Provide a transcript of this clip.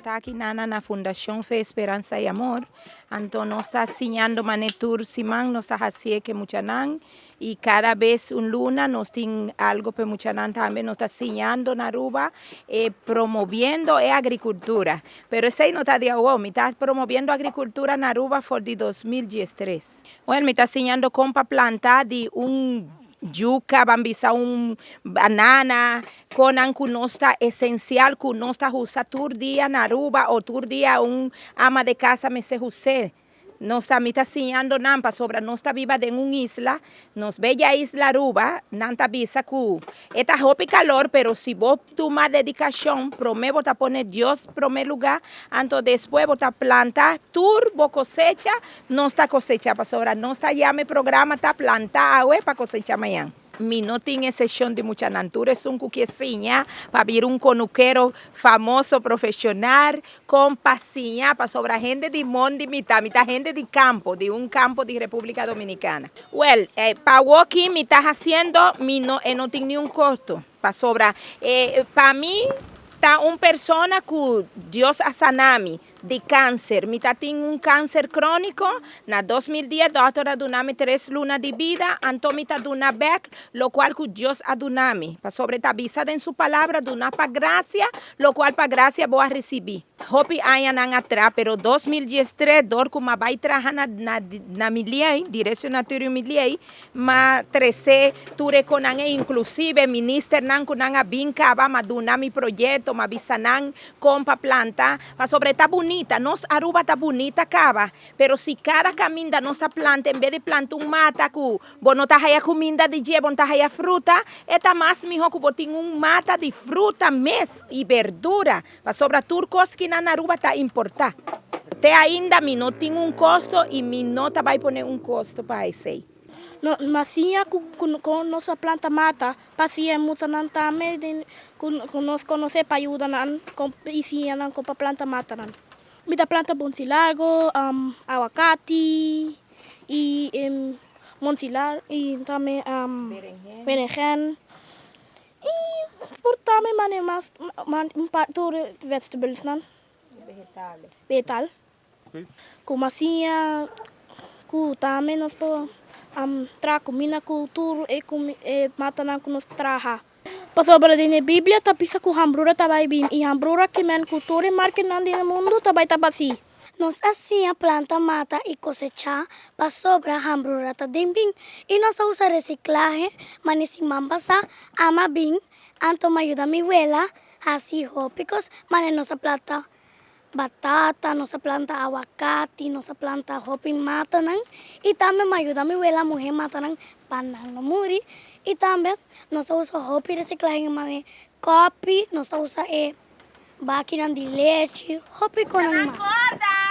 Ta aki nana na Fundacion Fe, Esperanza y Amor. Anto nos ta siñando mane tur siman nos ta hacié cu muchanan y cada bes un luna nos tin algo pa muchanan tambe. Nos ta siñando na Aruba promoviendo e agricultura. Pero esey no ta di awo, mi ta promoviendo agricultura na Aruba for di 2013. Bueno, mi ta siñando con pa planta di un yuca, ban bisa un banana, cosnan cu nos ta esencial, cu nos ta usa tur dia na Aruba o tur dia un ama de casa mester usa. Nos ta mi ta siñando nan pasobra nos ta biba den un isla, nos bella isla Aruba, nan ta bisa cu e ta hopi calor, pero si bo tuma dedicacion, prome bo ta pone Dios prome lugar, anto despues bo ta planta tur bo cosecha, nos ta cosecha pasobra nos ta yama e programa ta planta awe pa cosecha mañan. Mi no tin excepcion di muchanan, tur esun cu kier siña pa bira un cunukero famoso profesional, con pa siña pasobra hende di mondi mi ta, mi ta hende di campo, di un campo di Republica Dominicana. Well, pa awoki mi ta haciendo, mi no, e no tin ningun costo. Pasobra, pa mi ta un persona cu Dios a sana mi di cancer. Mi ta tin un cancer cronico. Na 2010 doctor a duna mi 3 luna di bida, anto mi ta duna back, locual cu Dios a duna mi. Pasobra ta bisa den su palabra, duna pa gracia, locual pa gracia bo a ricibi. Hopi añanan atras, pero 2013, dor cu m'a bay traha na Milieu, Directie Natuur y Milieu, m'a trece tur e cosnan inclusive ministernan cu nan a bin caba, m'a duna mi proyecto, m'a bisa nan con pa planta, pasobra ta bunita, nos Aruba ta bunita caba, pero si cada caminda nos ta planta, en bes di planta un mata cu bo no ta haya cuminda di dje, bo no ta haya fruta, e ta mas miho cu bo tin un mata di fruta mes y berdura, pasobra tur cos cu na Aruba ta importa. Te ainda mi no tin un costo y mi no ta bay pone un costo pa esey. No, m'a siña cu nos planta mata, pa siña muchanan tambe cu nos conoce pa yuda nan y siña nan con pa planta mata nan. Mi ta planta bonchi largo, aguacate y bonchi largo y tambe berenjena. Y por tambe mane mas man, un par tur vegetables nan. Vegetales. Vegetal. Cu m'a siña cu tambe nos por traha cuminda cu tur e matanan cu nos traha. Pasobra den Biblia ta bisa cu hambrura ta bay bin y hambrura kiermen cu tur e marketnan den mundo ta bay ta baci. Nos a siña planta mata y cosecha pasobra hambrura ta den bin y nos a usa reciclahe, mane siman pasa m'a bin anto m'a yuda mi wela haci hopi cos mane nos a planta batata, nos a planta aguacate, nos a planta hopi matanan y tambe m'a yuda mi wela muha matanan pa nan no muri y tambe nos a usa hopi reciclahe mane copi, nos a usa e bakinan di lechi, hopi cosnan mas. Corda!